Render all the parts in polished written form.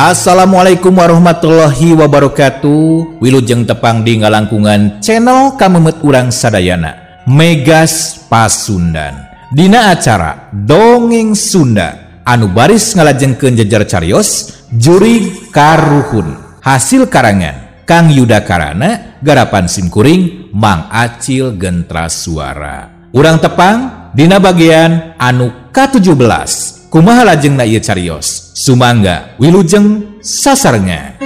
Assalamualaikum warahmatullahi wabarakatuh. Wilujeng tepang di ngalangkungan channel kamemet urang sadayana Megas Pasundan. Dina acara Dongeng Sunda anu baris ngalajengkeun jejer carios jurig karuhun hasil karangan Kang Yudha Karana garapan simkuring Mang Acil Gentra Suara. Urang tepang dina bagian anu ka-17. Kumaha lajengna ieu carios? Sumangga wilujeng sasarengan.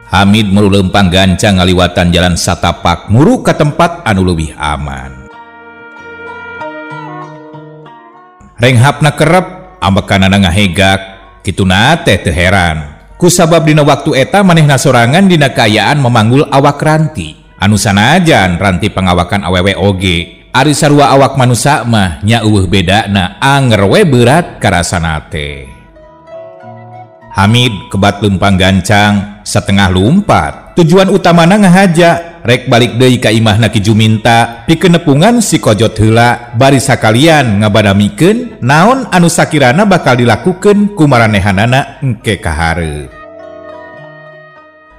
Hamid muru lempang gancang ngaliwatan jalan satapak muru ke tempat anu leuwih aman. Renghapna kerep ambekanana ngahegak, kituna teh teu heran. Kusabab dina waktu eta manehna sorangan dina kaayaan memanggul awak ranti. Anu sanajan ranti pangawakan awewe oge, ari sarua awak manusa mah nya eueuh bedana anger we berat karasana teh. Hamid kebat lempang gancang setengah lumpat. Tujuan utamana ngahaja rek balik deui ka imahna Ki Juminta pikeun nepungan si Kojot heula bari sakalian ngabadamikeun naon anu sakirana bakal dilakukeun ku maranehanana engke kahareup.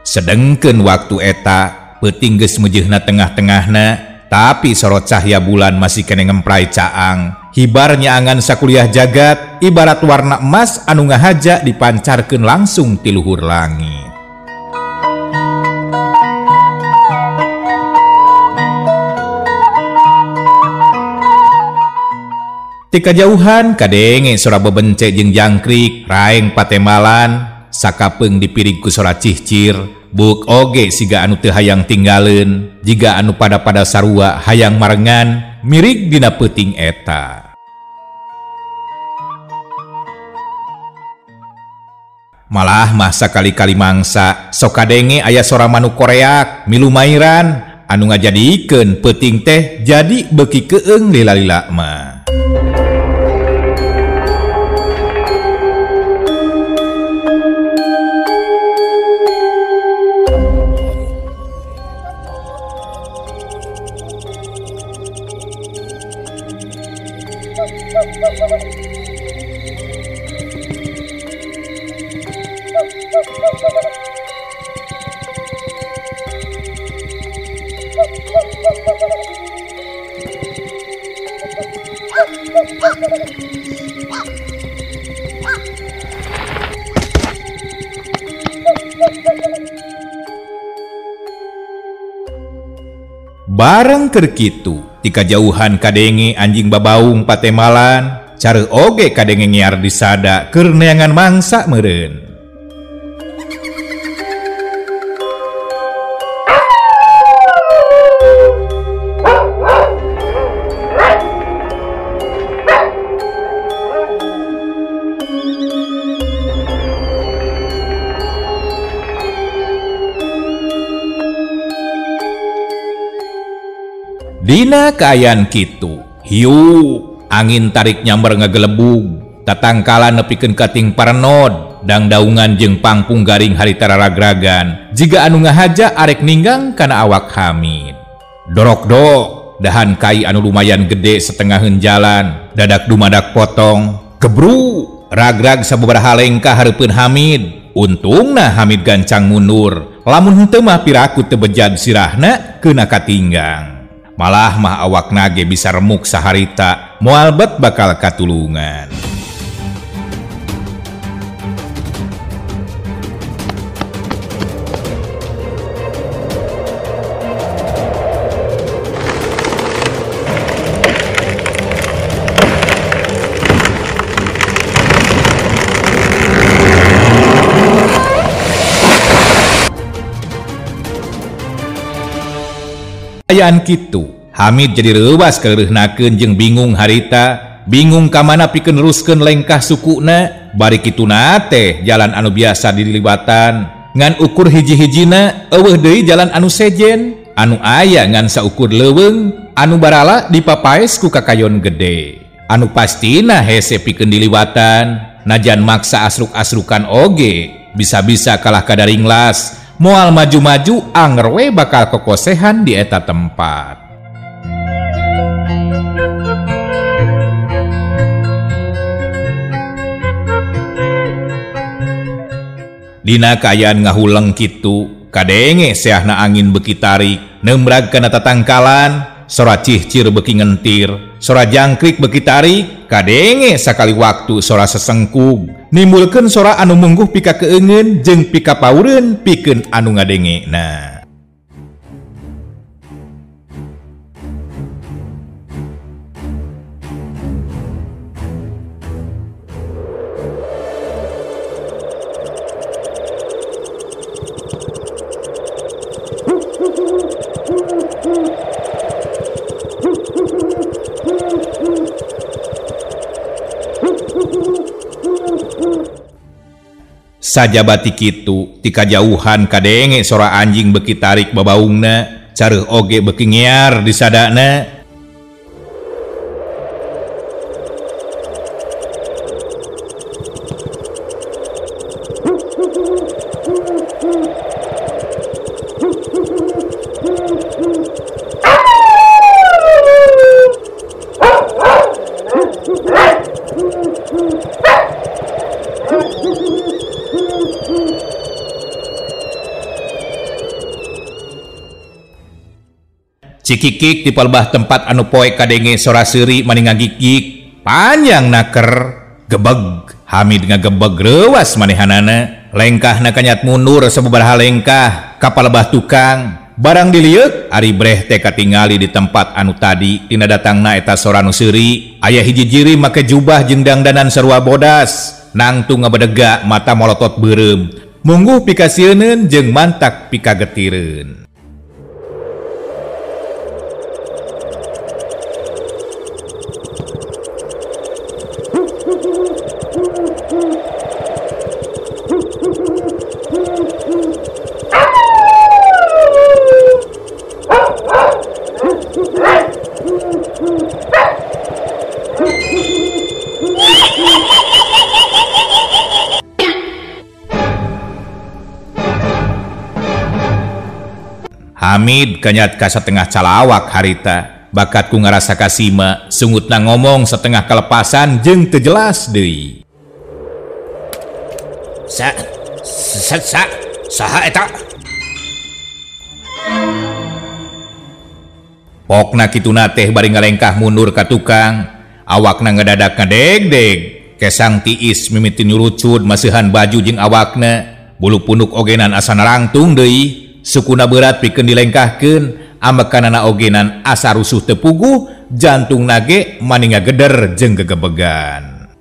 Sedengkeun waktu eta peuting geus meujeuhna tengah-tengahna tapi sorot cahya bulan masih kene ngemprai caang. Hibar nyaangan sakuliah jagat ibarat warna emas anu ngahaja dipancarkeun langsung ti luhur langit. Ti kajauhan kadenge sora bebence jeung jangkrik, raeng patemalan, sakapeung dipirig ku sora cihcir, buuk oge siga anu teu hayang tinggaleun, jiga anu pada-pada sarua hayang marengan, mirig dina peuting eta. Malah mah sakali-kali mangsa sok kadenge aya sora manuk koreak milu mairan anu ngajadikeun peuting teh jadi beuki keung lila-lila mah. Bareng keur kitu, ti kajauhan kadenge anjing babaung patemalan, care oge kadenge ngiar disada keur neangan mangsa meureun. Dina kaayaan kitu, hiu angin tarik nyamber ngagelebug, tatangkalan nepikeun kating parenod, dangdaungan jeung pangpung garing harita raragragan, jiga anu ngahaja arek ninggang kana awak Hamid. Dorok-dok, dahan kai anu lumayan gede setengaheun jalan, dadak dumadak potong, gebru, ragrag sababaraha lengkah hareupeun Hamid. Untungna Hamid gancang mundur, lamun henteu mah piraku teu bejad sirahna keuna katinggang. Malah mah awak nage bisa remuk saharita, moal bet bakal katulungan. Ayaan kitu, Hamid jadi reuwas keureuhnakeun jeung bingung harita, bingung ka mana pikeun neruskeun lengkah sukuna, bari kituna teh jalan anu biasa dililiwatan. Ngan ukur hiji-hijina eueuh deui jalan anu sejen, anu aya ngan saukur leuweung, anu barala dipapaes ku kakayon gede. Anu pastina hese pikeun diliwatan, najan maksa asruk-asrukan oge, bisa-bisa kalah kadaringlas, moal maju-maju anger we bakal kokosehan di eta tempat. Dina kaayaan ngahuleng kitu, kadenge seahna angin beki tarik, nembrag kana tatangkalan, sora cihcir beki ngentir, sora jangkrik beki tarik, kadenge sakali waktu sora sesengkug, nimbulkeun sora anu mungguh pika keungeun jeung pika paureun pikeun anu ngadengena. Sajabati kitu ti kajauhan kadenge sora anjing beki tarik babaungna, careuh oge beki ngear disadana. Cikikik di palbah tempat anu poek kadenge sora seuri mani ngagigik panjang naker gebeg. Hamid ngagebeg reuwas manehanana, lengkahna kanyat mundur sababaraha lengkah ka palebah tukang. Barang dilieuk ari breh teh katingali di tempat anu tadi tina datangna eta sora nu seuri. Aya hiji jiri make jubah jeung dangdanan sarua bodas, nangtung ngabedega mata molotot beureum, mungguh pikasieuneun jeung mantak pikagetireun. Hamid kanyat ka setengah calawak harita, bakatku ngarasa kasima, sungutna ngomong setengah kelepasan jeung teu jelas deui. Sa sa sa saha eta? Pokna kituna teh bari ngalengkah mundur ka tukang, awakna ngedadak ngedegdeg, kesang tiis mimiti nyurucud maseuhan baju jeung awakna, bulu punduk ogenan asa narangtung deui. Sukuna berat pikeun dilengkahkeun, amekanana ogenan asa rusuh teu puguh, jantung nage mani ngageder jeung gegebegan.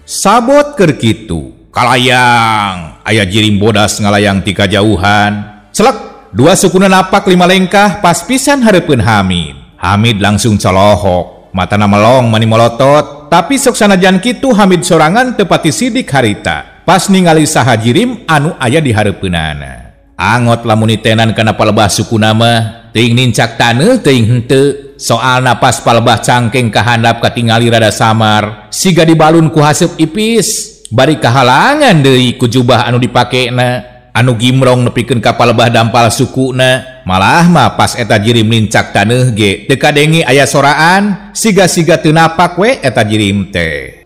Sabot keur kitu, kalayang aya jirim bodas ngalayang ti kajauhan. Celek dua sukuna napak lima lengkah pas pisan hareupeun Hamid. Hamid langsung colohok, matana melong mani molotot, tapi sok sanajan kitu Hamid sorangan teu pati sidik harita. Pas ningali saha jirim anu aya di hareupeunana. Angot lamun nitenan kana palebah sukuna mah, teuing nincak taneuh teuing henteu. Soalna pas palebah cangkeng ka handap katingali rada samar, siga dibalun ku haseup ipis, bari kahalangan deui ku jubah anu dipakena. Anu gimrong nepikeun ka palebah dampal sukuna, malah mah pas eta jirim nincak taneuh ge teu kadenge aya soraan, siga-siga teu napak we eta jirim teh.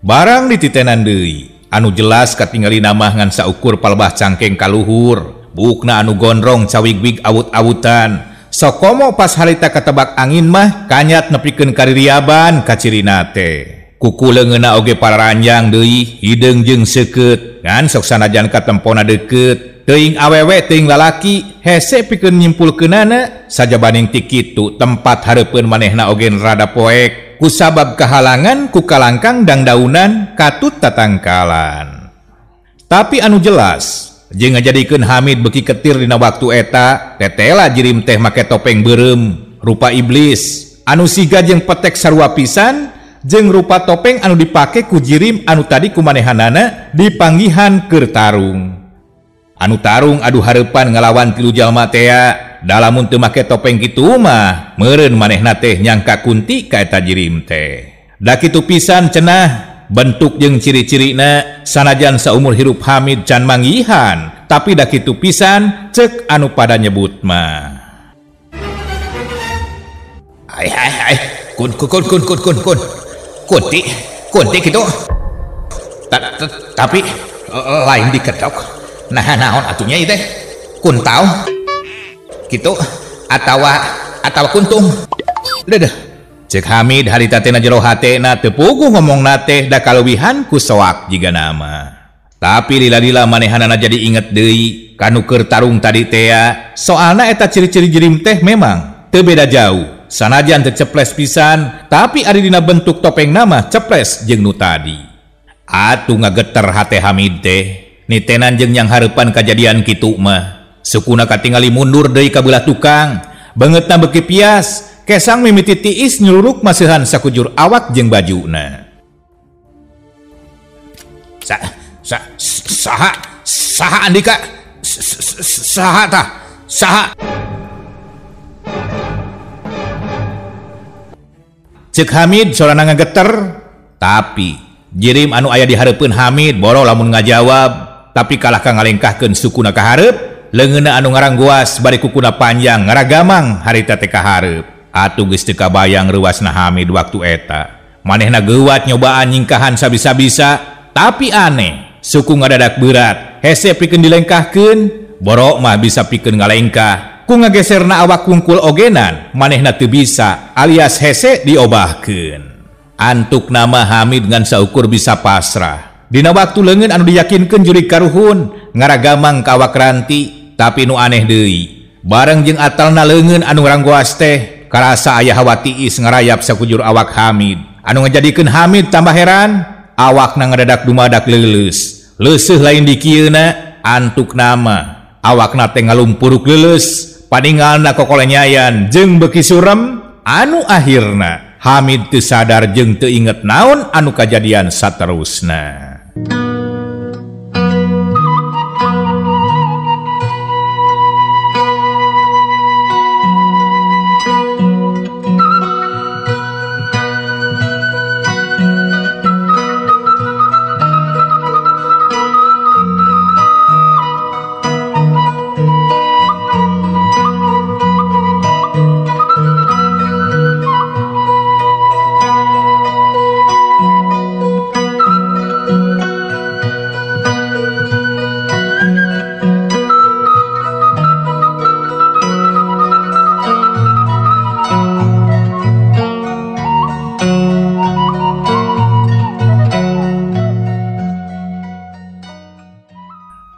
Barang dititenan deui, anu jelas katingali namah ngan saukur palebah cangkeng kaluhur, buukna anu gondrong cawigwig awut-awutan. Sokomo pas harita katebak angin mah kanyat nepikeun kaririaban kacirina teh. Kuku leungeunna oge pararanjang deui, hideung jeung seukeut, ngan sok sanajan katempona deukeut. Teuing awewe teuing lalaki hese pikeun nyimpulkeunana sajabaning ti kitu tempat hareupeun manehna oge rada poek kusabab kahalangan ku kalangkang dangdaunan katut tatangkalan. Tapi anu jelas jeung ngajadikeun Hamid beuki ketir dina waktu eta tetela jirim teh make topeng beureum rupa iblis anu siga jeung petek sarua pisan jeung rupa topeng anu dipake ku jirim anu tadi kumanehanana dipanggihan keur tarung. Anu tarung adu hareupan ngalawan tilu jalma tea dalamun teu make topeng kitu mah meureun manehna teh nyangka kunti ka eta jirim teh. Da kitu pisan cenah bentuk jeung ciri-cirina sanajan saumur hirup Hamid can manggihan tapi da kitu pisan cek anu pada nyebut mah. Ai ai ai kun kun kun kun kun kun kunti kunti kitu tapi lain diketok nah naon atunya ieu teh kuntau kitu atawa kuntung deudeuh. Cek Hamid harita teh na jero hatena teu puguh ngomongna teh da kaluwihan ku soak jiga nama. Tapi lila-lila manehanana jadi inget deui kanu keur tarung tadi tea soalna eta ciri-ciri jirim teh memang teu beda jauh. Sanajan teu ceples pisan tapi ari dina bentuk topeng nama ceples jeung nu tadi. Atuh ngageter hate Hamid teh nitenan jeung yang hareupan kajadian kitu mah. Sukuna katingali mundur deui ka beulah tukang beungeutna beuki pias kesang mimiti tiis nyuruk masihan sakujur awak jeung bajuna. Sa sa saha saha andika saha tah saha. Cek Hamid sorana ngageter tapi jirim anu aya di hareupeun Hamid boro lamun ngajawab tapi kalah ka ngalengkahkeun sukuna ka hareup leungeunna anu ngaranggoas bari kukuna panjang ngaragamang harita teh ka hareup. Atuh geus teu kabayang reuasna Hamid waktu eta. Manehna geuwat nyobaan nyingkahan sabisa-bisa tapi aneh suku ngadadak berat hese pikeun dilengkahkeun boro mah bisa pikeun ngalengkah ku ngageserna awak kungkul ogenan manehna teu bisa alias hese diobahkeun. Antuk nama Hamid ngan saukur bisa pasrah dina waktu leungeun anu diyakinkeun jurig karuhun ngaragamang ka awak ranti tapi nu aneh deui bareng jeung atalna leungeun anu ngaranggoas teh karasa aya hawa tiis ngarayap sakujur awak Hamid anu ngajadikeun Hamid tambah heran awakna ngadadak dumadak leuleus leuseuh lain dikieuna antuk nama awakna teh ngalumpuruk leuleus paningalna kokolenyayan jeung beuki surem anu akhirna Hamid teu sadar jeung teu inget naon anu kajadian saterusna.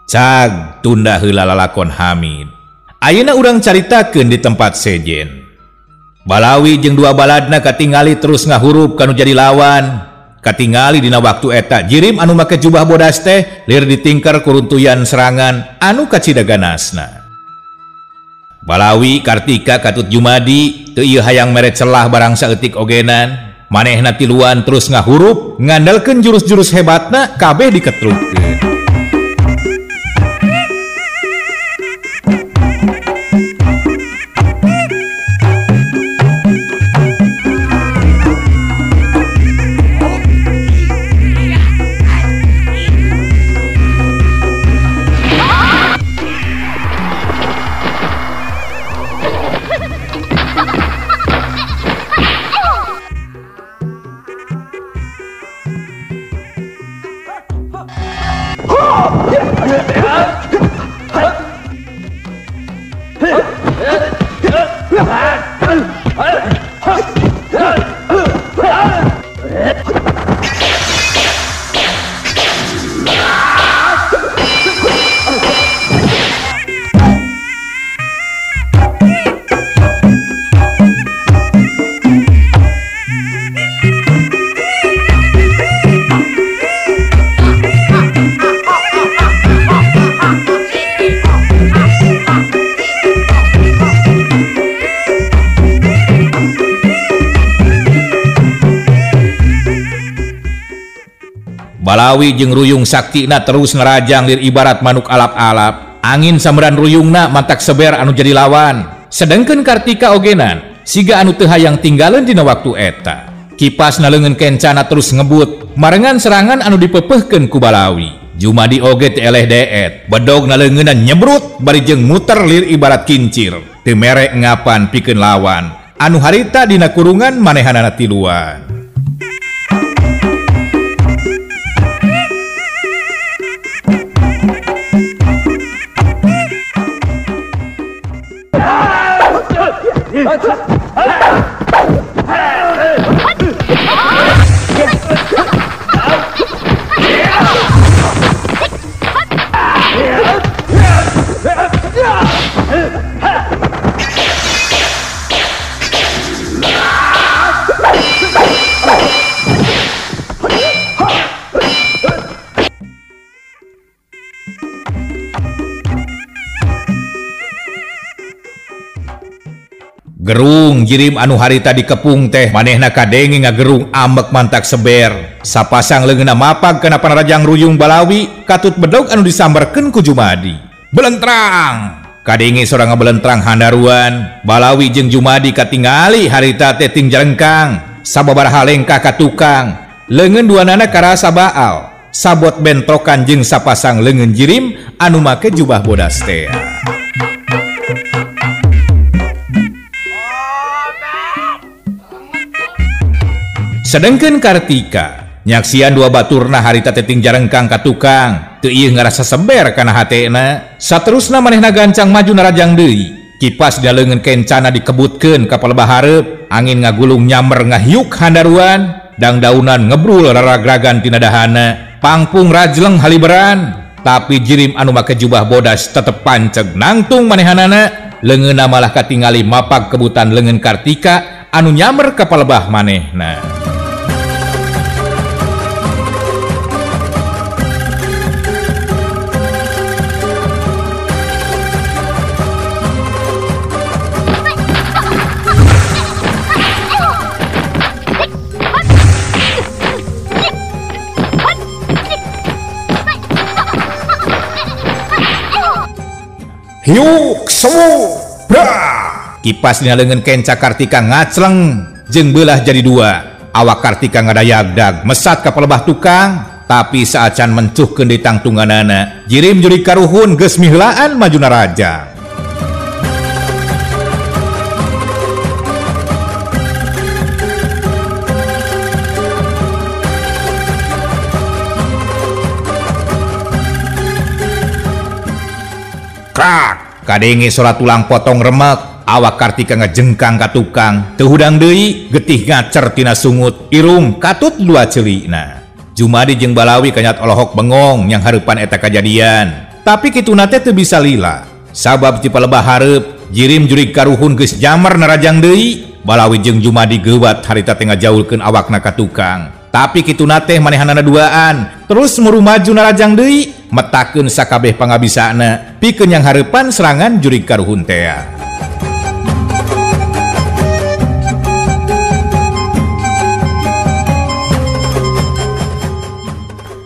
Cag tunda heula lalakon Hamid. Ayeuna urang caritakeun di tempat sejen. Balawi jeung dua baladna katingali terus ngahurup kanu jadi lawan. Katingali dina waktu eta jirim anu make jubah bodas teh lir ditingker kuruntuyan serangan anu kacida ganasna. Balawi Kartika katut Jumadi teu ieu hayang mere celah barang saeutik ogenan. Manehna tiluan terus ngahurup ngandalkeun jurus-jurus hebatna kabeh diketrukkeun. Balawi jeung ruyung saktina terus nerajang lir ibarat manuk alap-alap. Angin samberan ruyungna mantak seber anu jadi lawan. Sedengkeun Kartika ogenan siga anu teu hayang tinggaleun dina waktu eta. Kipas na leungeun kencana terus ngebut marengan serangan anu dipepehkeun ku Balawi. Jumadi oge teu eleh deet, bedog na leungeunna nyebrut bari jeung muter lir ibarat kincir. Teu mere ngapan pikeun lawan anu harita dina kurungan manehanana tiluan. Gerung jirim anu harita dikepung teh manehna kadenge ngagerung ambek mantak seber. Sapasang leungeunna mapag kana panarajang ruyung Balawi katut bedog anu disambarkeun ku Jumadi. Belentrang! Kadenge sora ngabelentrang handaruan. Balawi jeung Jumadi katingali harita teh ting jarengkang. Sababaraha lengkah ka tukang. Leungeun duanana karasa baal. Sabot bentrokan jeung sapasang leungeun jirim anu make jubah bodas teh. Sedengkeun Kartika nyaksian dua baturna harita teting jarengkang ka tukang teu ieu ngarasa seber kana hatena. Saterusna manehna gancang maju narajang deui. Kipas dina leungeun kencana dikebutkeun ka palebah hareup. Angin ngagulung nyamber ngahiuk handaruan. Dangdaunan ngebrul raragragan tina dahana. Pangpung rajleng haliberan. Tapi jirim anu make jubah bodas tetep panceg nangtung manehanana. Leungeunna malah katingali mapag kebutan leungeun Kartika anu nyamber ka palebah manehna. Hiuk sewu bra. Kipas dina leungeun kenca Kartika ngacleng jeung beulah jadi dua. Awak Kartika ngadayagdag mesat ka palebah tukang, tapi saacan mencuhkeun di tangtunganana. Jirim jurig karuhun geus miheulaan maju narajang. Krak! Kadenge sora tulang potong remek. Awak Kartika ngejengkang ka tukang. Teu hudang deui, getih ngacer tina sungut, irung katut dua ceulina. Jumadi jeung Balawi kanyat olohok bengong yang hareupan eta kajadian. Tapi kituna teh teu bisa lila. Sabab ti palebah hareup, jirim jurig karuhun geus jamar narajang deui. Balawi jeung Jumadi geuwat harita teh ngajaulkeun awakna ka tukang. Tapi kituna teh manehanana duaan, terus muru maju narajang deui, metakeun sakabeh pangabisana pikeun yang hareupan serangan jurig karuhun tea.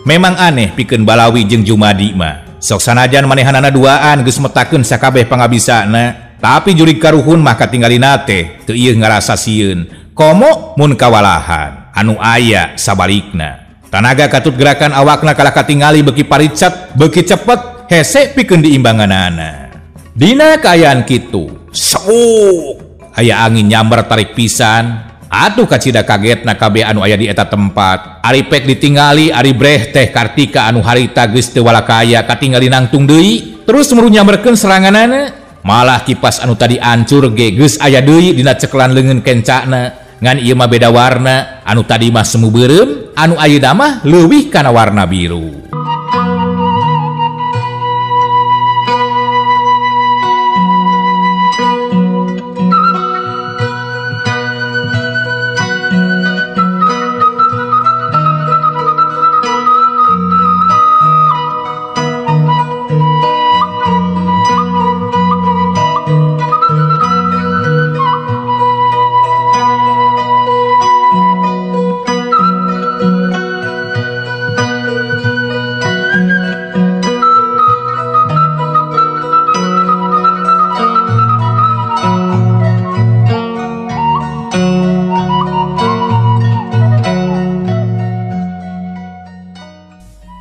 Memang aneh pikeun Balawi jeung Jumadi mah. Sok sanajan manehanana duaan geus metakeun sakabeh pangabisana, tapi jurig karuhun mah katinggalina teh teu ieu ngarasa sieun. Komo mun kawalahan anu aya sabalikna. Tanaga katut gerakan awakna kalah katingali beuki paricet, beuki cepet, hese pikeun diimbanganana. Dina kaayaan kitu, seuk aya angin nyamber tarik pisan. Atuh kacida kagetna kabeh anu aya di eta tempat. Ari pek ditingali, ari breh teh Kartika anu harita geus teu walakaya katingali nangtung deui, terus muru nyamberkeun seranganana. Malah kipas anu tadi ancur ge geus aya deui dina cekelan leungeun kencana. Ngan ieu mah beda warna, anu tadi mah semu beureum, anu ayeuna mah leuwih kana warna biru.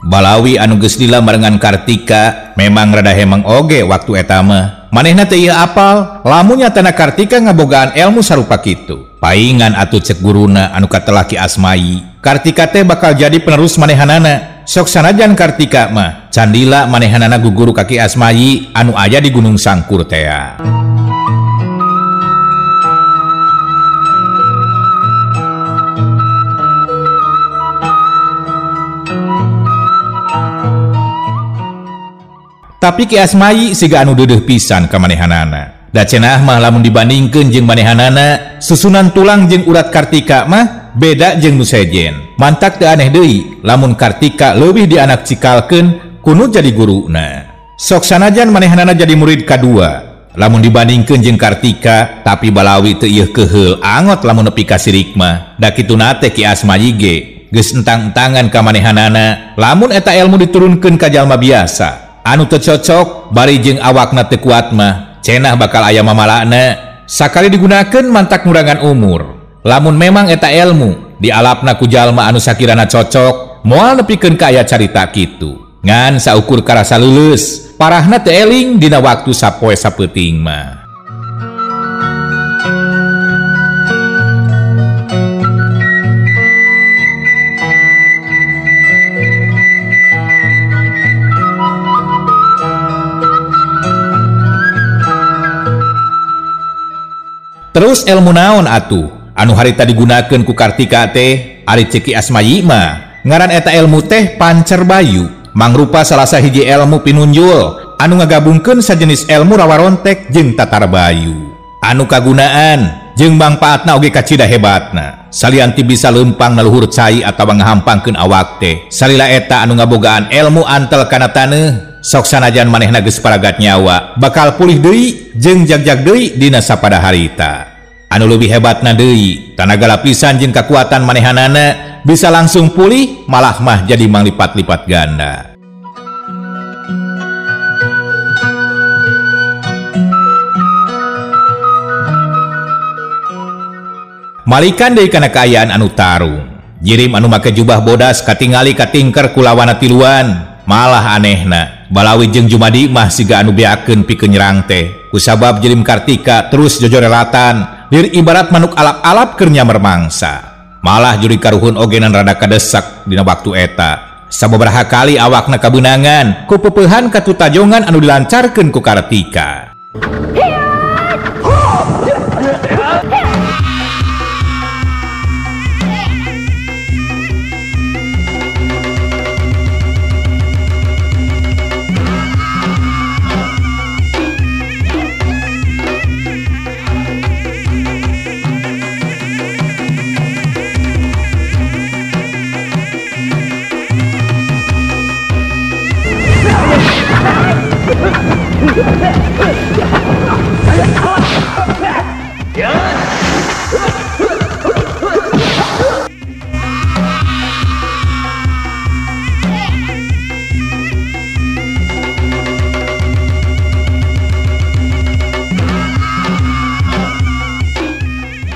Balawi anu geus lila marengan Kartika memang rada hemang oge waktu eta mah. Manehna teh ieu apal lamun nyatana Kartika ngabogaan ilmu sarupa kitu. Paingan atuh cek guruna anu katelah Ki Asmayi. Kartika teh bakal jadi penerus manehanana. Sok sanajan Kartika mah candila manehanana guguru ka Ki Asmayi anu aya di Gunung Sangkur tea. Tapi Ki Asmayi siga anu deudeuh pisan ka manehanana. Da cenah mah lamun dibandingkeun jeung manehanana, susunan tulang jeung urat Kartika mah beda jeung nu sejen. Mantak teu aneh deui lamun Kartika leuwih dianak cikalkeun kunu jadi guruna. Sok sanajan manehanana jadi murid kadua, lamun dibandingkeun jeung Kartika, tapi Balawi teu ieu keuheul angot lamun nepi ka sirik mah. Da kituna teh Ki Asmayi ge geus entang-entangan ka manehanana lamun eta ilmu diturunkeun ka jalma biasa. Anu teu cocok bari jeung awakna teu kuat mah cenah bakal aya mamalakna. Sakali digunakeun mantak ngurangan umur. Lamun memang eta ilmu dialapna ku jalma anu sakirana cocok moal nepikeun ka aya carita kitu. Ngan saukur karasa leuleus parahna teu eling dina waktu sapoe sapeuting mah. Terus ilmu naon atuh anu harita digunakeun ku Kartika teh? Ari ceuk Ki Asmayi mah ngaran eta ilmu teh Pancer Bayu, mangrupa salah sahiji ilmu pinunjul anu ngagabungkeun sajenis ilmu rawarontek jeung tatar bayu. Anu kagunaan jeung mangpaatna oge kacida hebatna. Salian ti bisa leumpang na luhur cai atawa ngahampangkeun awak teh. Salila eta anu ngabogaan ilmu antel kana taneuh, sok sanajan manehna geus paragat nyawa bakal pulih deui jeung jagjag deui dina sapada harita. Anu leuwih hebatna deui, tanaga lapisan jeung kakuatan manehanana bisa langsung pulih malah mah jadi manglipat-lipat ganda. Malikan deui kana kaayaan anu tarung. Jirim anu make jubah bodas katingali katingker ku lawana tiluan. Malah anehna, Balawi jeung Jumadi mah siga anu beakeun pikeun nyerang teh. Kusabab Jirim Kartika terus jojorelatan, lir ibarat manuk alap-alap keur nyamber mangsa. Malah juri karuhun ogenan rada kadesak dina waktu eta. Sababaraha kali awakna kabeunangan ku pepeuhan katutajongan anu dilancarkeun ku Kartika.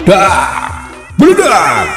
Dah, beledak.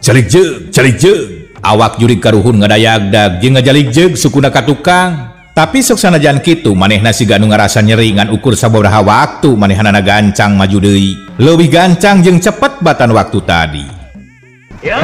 Jalik jeug, jalik jeug. Awak jurig karuhun ngadayagdag jeung ngajalik jeug sukuna ka tukang. Tapi sok sanajan kitu manehna siga anu ngarasa nyeri ngan ukur sababaraha waktu manehanana gancang maju deui. Leuwih gancang jeung cepet batan waktu tadi. Ya.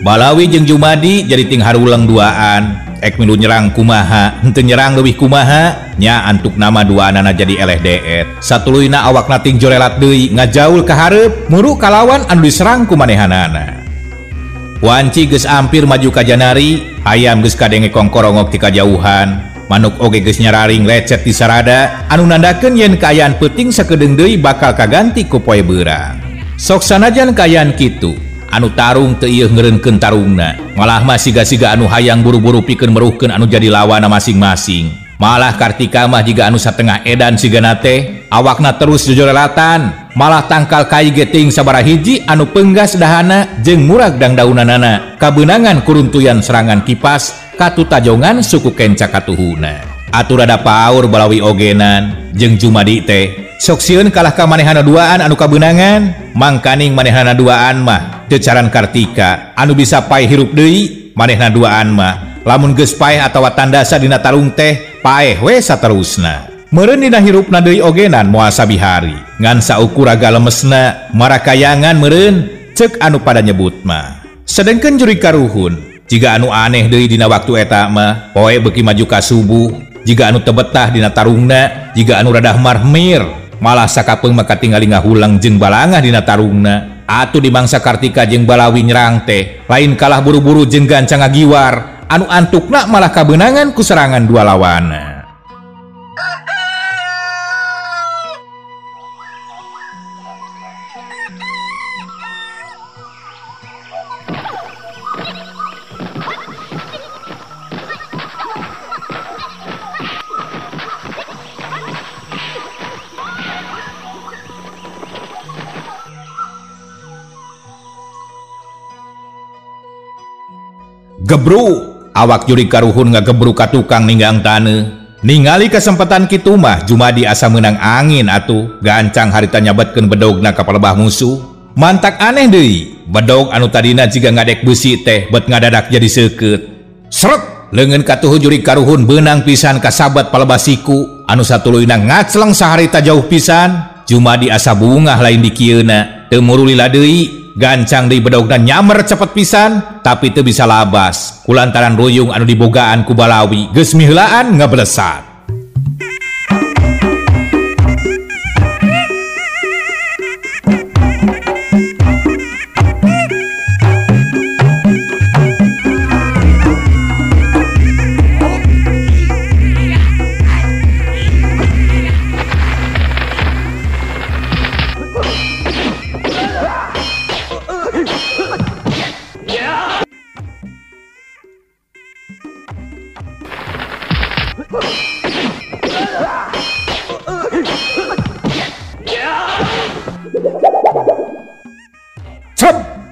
Balawi jeung Jumadi jadi ting haruleng duaan. Ek milu nyerang kumaha, henteu nyerang leuwih kumaha, nya antuk nama duaanana jadi eleh deet. Satuluyna awakna ting jorelat deui ngajaul ka hareup, muru kalawan anu diserang ku manehanana. Wanci geus ampir maju ka janari, ayam geus kadenge kongkorongok ti kajauhan. Manuk oge geus nyararing lecet di sarada anu nandakeun yen kaayaan peuting sakedeung deui bakal kaganti ku poe beurang. Sok sanajan kaayaan kitu, anu tarung teu ieu ngeureunkeun tarungna, malah mah siga-siga anu hayang buru-buru pikeun meruhkeun anu jadi lawanna masing-masing. Malah Kartika mah jiga anu satengah edan sigana teh, awakna terus jojorelatan, malah tangkal kai ge teuing sabaraha hiji anu peunggas dahana jeung murag dangdaunanana, kabeunangan kuruntuyan serangan kipas katutajongan suku kenca katuhuna. Atuh rada paur Balawi ogenan jeung Jumadi teh, sok sieun kalah ka manehana duaan anu kabeunangan, mangkaning manehana duaan mah teu caran Kartika anu bisa paeh hirup deui, manehna duaan mah lamun geus paeh atawa tandasa dina tarung teh paeh we saterusna. Meureun dina hirupna deui ogenan moal sabihari, ngan saukur raga lemesna marakayangan meureun ceuk anu pada nyebut mah. Sedengkeun jurig karuhun jiga anu aneh deui dina waktu eta mah, poe beuki maju ka subuh, jiga anu teu betah dina tarungna, jiga anu radah marmir, malah sakapeung mah katingali ngahulang jeung balangah dina tarungna. Atuh dimangsa Kartika jeung Balawi nyerang teh lain kalah buru-buru jeung gancang ngagiwar, anu antukna malah kabeunangan ku serangan dua lawana. Gebru awak jurig karuhun ngagebru ka tukang ninggang taneuh. Ningali kesempatan kitu mah Jumadi asa meunang angin atuh, gancang harita nyabetkeun bedogna ka palebah musuh. Mantak aneh deui, bedog anu tadina jiga ngadek beusi teh bet ngadadak jadi seukeut. Srek, leungeun katuhu jurig karuhun beunang pisan kasabat palebah siku anu satuluyna ngacleng saharita jauh pisan. Jumadi asa bungah lain dikieuna, teu murulila deui. Gancang deui bedogna nyamer cepet pisan, tapi teu bisa labas kulantaran ruyung anu dibogaan ku Balawi geus miheulaan ngablesat.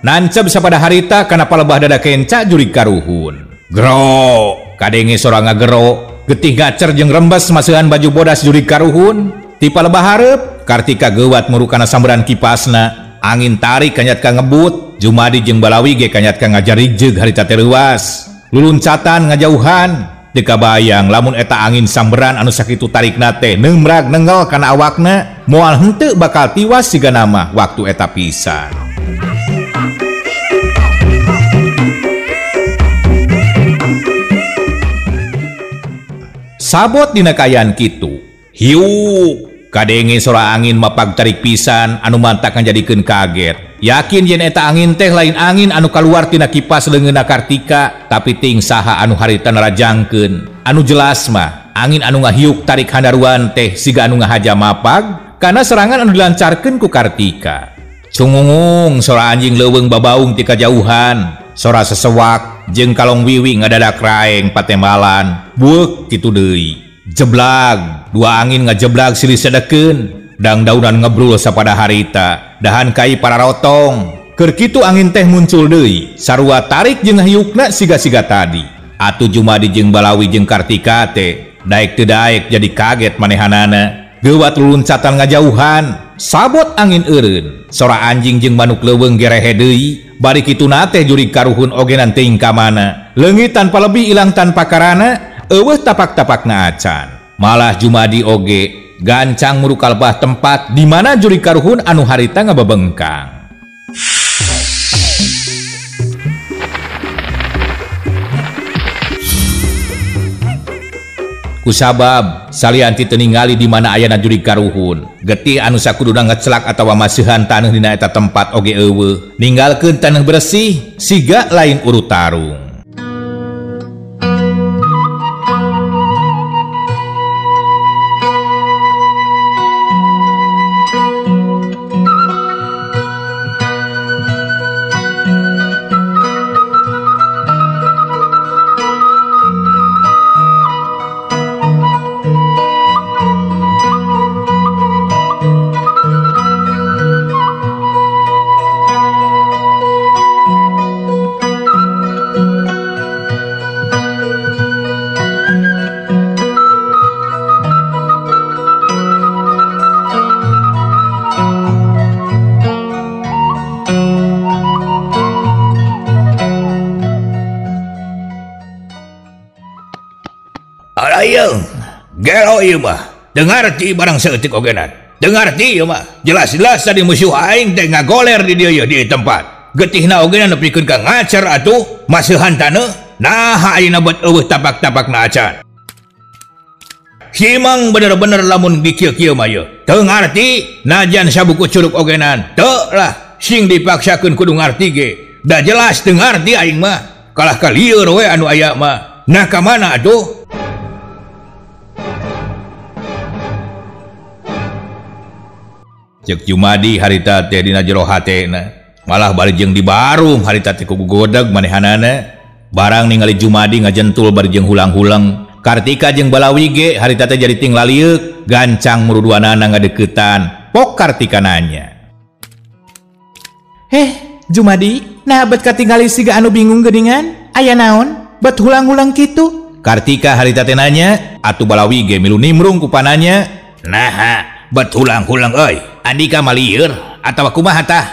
Nancep sapada harita kana palebah dada kenca jurig karuhun. Gero, kadenge sora ngagero, getih gacer jeung rembes maseuhan baju bodas jurig karuhun. Ti palebah hareup, Kartika geuwat muru kana samberan kipasna. Angin tarik kanyat ka ngebut, Jumadi jeung Balawi ge kanyat ka ngajarijeg harita teh leuwas. Luluncatan ngajauhan, teu kabayang lamun eta angin samberan anu sakitu tarikna teh neumrag nengel kana awakna, moal henteu bakal tiwas siga nama waktu eta pisan. Sabot dina kaayaan kitu, hiuk kadenge sora angin mapag tarik pisan anu mantak ngajadikeun kaget. Yakin yen eta angin teh lain angin anu kaluar tina kipas leungeunna Kartika, tapi ting saha anu harita narajangkeun. Anu jelas mah angin anu ngahiuk tarik handaruan teh siga anu ngahaja mapag kana serangan anu dilancarkeun ku Kartika. Cungungung sora anjing leuweung babaung ti kajauhan, sora sesewak jeung kalong wiwi ngadadak raeng patembalan, bueuk kitu deui. Jeblag, dua angin ngajeblag silih sedekeun, dangdaunan ngebrul sapada harita, dahan kai pararotong. Keur kitu angin teh muncul deui, sarua tarik jeung hiukna siga-siga tadi. Atuh Jumadi jeung Balawi jeung Kartika teh daek teu daek jadi kaget manehanana. Geuwat luluncatan ngajauhan, sabot angin eureun, sora anjing jeung manuk leuweung gerehe deui. Bari kituna teh jurig karuhun ogenan teuing ka mana. Leungit tanpa lebih ilang tanpa karana, eueuh tapak-tapakna acan. Malah Jumadi oge gancang muru kalbah tempat di mana jurig karuhun anu harita ngabebengkang. Kusabab salian ti teu ningali di mana ayana jurig karuhun. Getih anu sakuduna ngecelak atawa maseuhan taneuh dina eta tempat oge eueuh. Ninggalkeun taneuh bersih siga lain urut tarung. Gelo ieu mah. Teu ngarti barang saeutik ogenan. Teu ngarti ieu mah. Jelas-jelas tadi musuh aing teh ngagoler di dieu yeuh di tempat. Getihna ogenan nepikeun ka ngacer atuh maseuhan taneuh. Naha ayeuna bet eueuh tapak-tapakna acan. Simang bener-bener lamun dikieu-kieu mah yeuh. Teu ngarti najan sabuku curug ogenan. Teu lah sing dipaksakeun kudu ngarti ge. Da jelas teu ngarti aing mah. Kalah ka lieur we anu aya mah. Nah ka mana atuh? Cek Jumadi harita teh dina jero hatena malah bari jeung di barung harita teh ku godag manehanana barang ningali Jumadi ngajentul bari jeung hulang-hulang Kartika jeung Balawi ge harita teh jadi ting lalieuk gancang muruduanana ngadeukeutan pok Kartika nanya, "Heh Jumadi, nah bet katingali siga anu bingung geuningan aya naon bet hulang-hulang kitu?" Kartika harita teh nanya atuh Balawi ge milu nimrung ku pananya, "Naha bet hulang-hulang euy, andika malieur atawa kumaha tah?"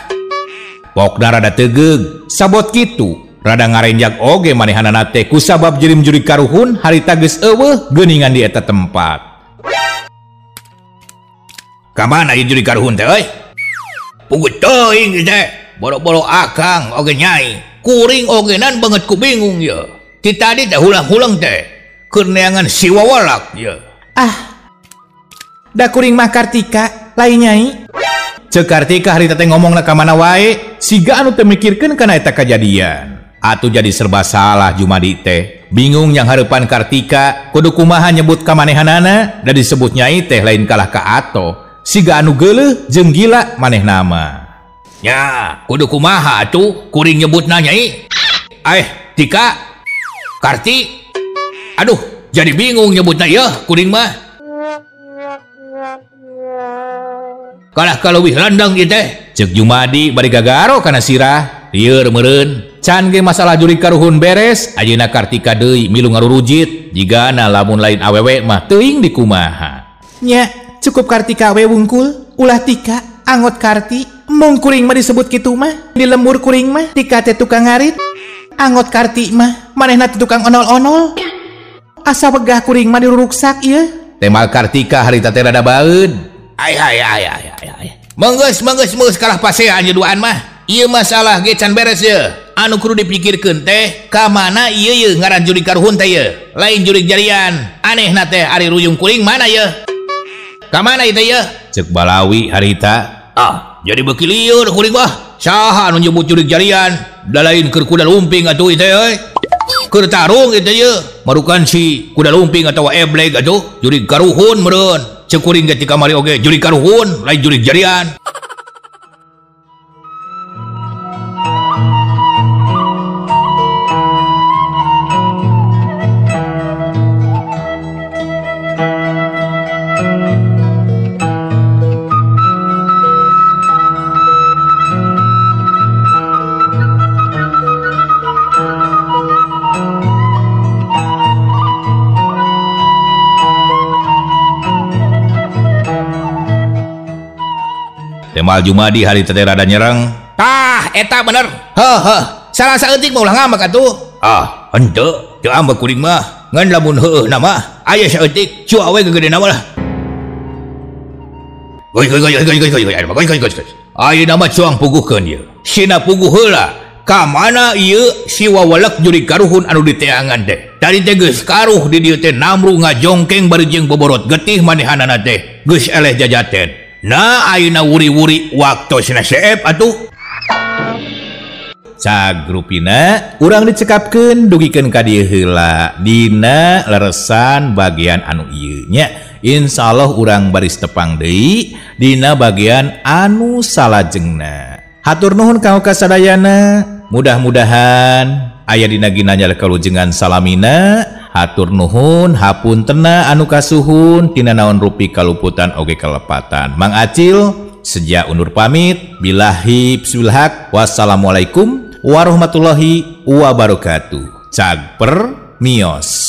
Pokna rada tegeug sabot kitu rada ngarenjak oge manehanana teh kusabab jirim jurig karuhun harita geus eueuh geuningan di eta tempat. Ka mana ieu jurig karuhun teh euy? Puguh teuing teh, boro-boro akang oge nyai, kuring ogenan banget ku bingung ye. Ti tadi teh hulang-hulang teh keur neangan si wawalak ye. Ah, da kuring mah Kartika lain nyai. Ceuk Kartika harita teh ngomongna ka mana wae siga anu teu mikirkeun kana eta kajadian. Atuh jadi serba salah Jumadi teh. Bingung yang hareupan Kartika kudu kumaha nyebut kamanehanana da disebut nyai teh lain kalah ka ato siga anu geuleuh jeung gila manehna mah. Nya, kudu kumaha atuh kuring nyebutna nyai? Tika, Karti. Aduh, jadi bingung nyebutna ieu kuring mah. Kalah kaleuwih landang ieu teh. Ceuk Jumadi bari gagaro kana sirah. Lieur meureun. Can ge masalah jurig karuhun beres, ayeuna Kartika deui milu ngarurujit. Jigana lamun lain awewe mah teuing dikumaha. Nya, cukup Kartika we wungkul, ulah Tika, angot Karti. Mung kuring mah disebut kitu mah, di lembur kuring mah Tika teh tukang ngarit. Angot Karti mah manehna teh tukang onol-onol. Asa wegah kuring mah diruruksak ieu. Temal Kartika harita teh rada baeud. Ay ay ay ay ay. Menggeus menggeus menggeus kalah pasean ieu duaan mah. Ieu masalah ge can beres ye. Anu kudu dipikirkeun teh ka mana ieu ye ngaran jurig karuhun teh ye. Lain jurig jarian. Anehna teh ari ruyung kuring mana ye? Ka mana ieu teh ye? Ceuk Balawi harita. Ah, jadi beuki lieur kuring mah. Saha anu nyebut jurig jarian? Da lain keur kuda lumping atuh ieu teh euy. Keur tarung ieu teh ye. Marukan si kuda lumping atawa ebleg atuh jurig karuhun meureun. Ceuk kuring ge ti kamari oge jurig karuhun lain jurig jarian. Temal Jumadi harita teh rada nyerang. Tah, eta bener. Heuh, salah saeutik mah ulah ngambek atuh. Ah, henteu, teu ambek kuring mah. Ngan lamun heueuh na mah aya saeutik cua we gegedena mah lah. Goi goi goi goi goi goi goi goi goi goi. Ayeuna mah cuang puguhkeun ieu. Sina puguh heula. Ka mana ieu si wawalak jurig karuhun anu diteangan teh? teh. Tadi teh geus karuh di dieu teh namru ngajongkeng bari jeung boborot getih manehanana teh. Geus eleh jajaten. Nah ayeuna wuri-wuri waktosna seep atuh. Cagrupina urang dicekapkeun dugikeun ka dieu heula dina leresan bagian anu ieu nya. Insyaallah urang baris tepang deui dina bagian anu salajengna. Hatur nuhun ka kasadayana, mudah-mudahan aya dina ginanjar kalujengan salamina. Hatur nuhun hapuntena anu kasuhun tina naon rupi kaluputan oge kalepatan. Mang Acil seja undur pamit, billahi psulhak, wassalamualaikum warahmatullahi wabarakatuh. Cagper mios.